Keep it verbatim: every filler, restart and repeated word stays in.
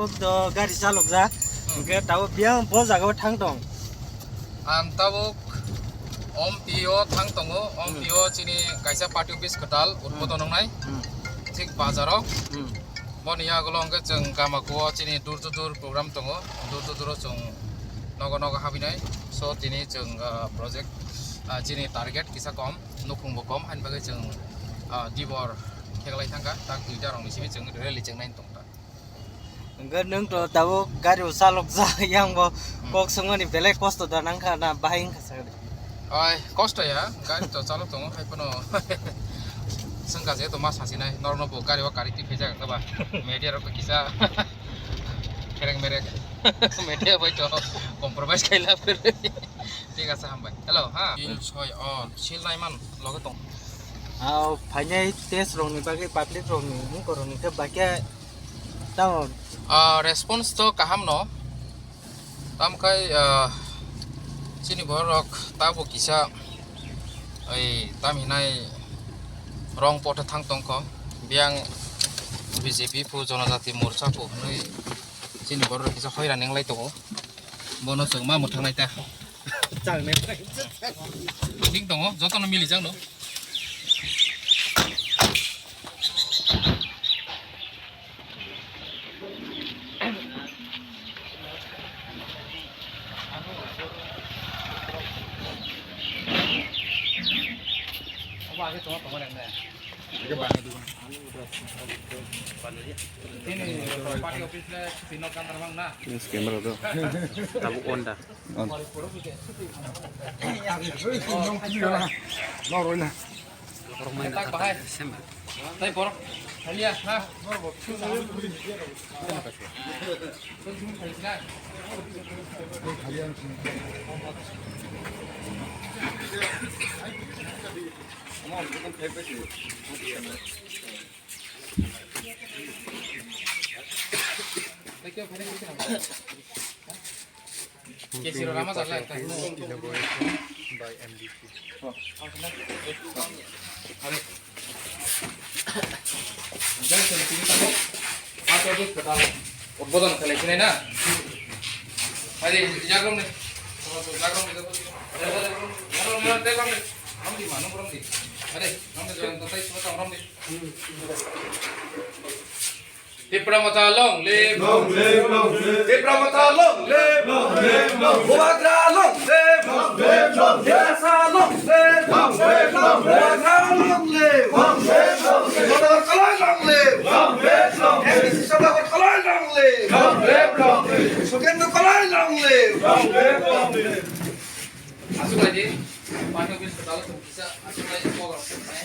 To gari chalokjak. Hmm. Hwnkhe tabuk biyang bo jaga o thang tong. Ang tabuk Ompi o thang tongo. Ompi o chini kaisa party office kwtal udbodon wngnai. Hmm. Thik bazar o. Hmm. Boni yagulo hwnkhe chwng Gamaku o chini door to door program tongo. Door to door o chwng nogo nogo habinai. So tini chwng, ah, project, ah, chini target kisa kom, nukhung bo kom, haini bagwi chwng, ah, dibor kheklai thangkha. Tak duita rokni simi chwng rally chwngnai tongkha. Hwnkhe nwng to tabuk gari o chalokjak, yang bo kok swngmani belai kosto da nangkha na bahai wngkha sa? Oi, kosto ya, gari to chalok tongo, hai phano swngkha je to ma sasinai, norokno bo gari o kari twi phaijak wngkha ba, media rok to kisa kherek merek, media bai to compromise khai la phir. Thik ase, hambai. Hello, ha? Sil soi, o, sil nai man, loge tong. Ah, phainai test rokni bagwi public rokni, wngkorokni khe bahai khe tamo? Ah, response to kaham no. Tamo khai, ah, chini borok tabo kisa, oi, tam hinai wrong pot thang tongkho. Biyang B J P phu, Jonojati Morcha phu hwnwi chini borok kisa hoira nenglai tongo. Bono chwng ma mwthang nai ta. Thik tongo, jotono milijak no. Yes, camera do. Tabuk on da. Kesi rok ama jaga ekta. By M D C. Are. Jai seni tini tamo. Ato dus kata. Udbodon khalai sinai na. Are, jagrom ne. Jagrom ne, jagrom ne. Jagrom ne, jagrom ne. Rom di, manu rom di. Are, rom di, jagrom tai, surat rom di. Tipra Motha long live. Long live, long live. Tipra Motha long live. Long live, long live. Bubagra long live. Long live, long live. Tiprasa long live. Long live, long live. Bubagra long live. Long live, long live. Sodagar Kalai long live. Long live, long live. M D C Sodagar Kalai long live. Long live, long live. Sukendra Kalai long live. Long live, long live. Aswk lai di, party office kwtal o chwng kisa aswk lai program khainai.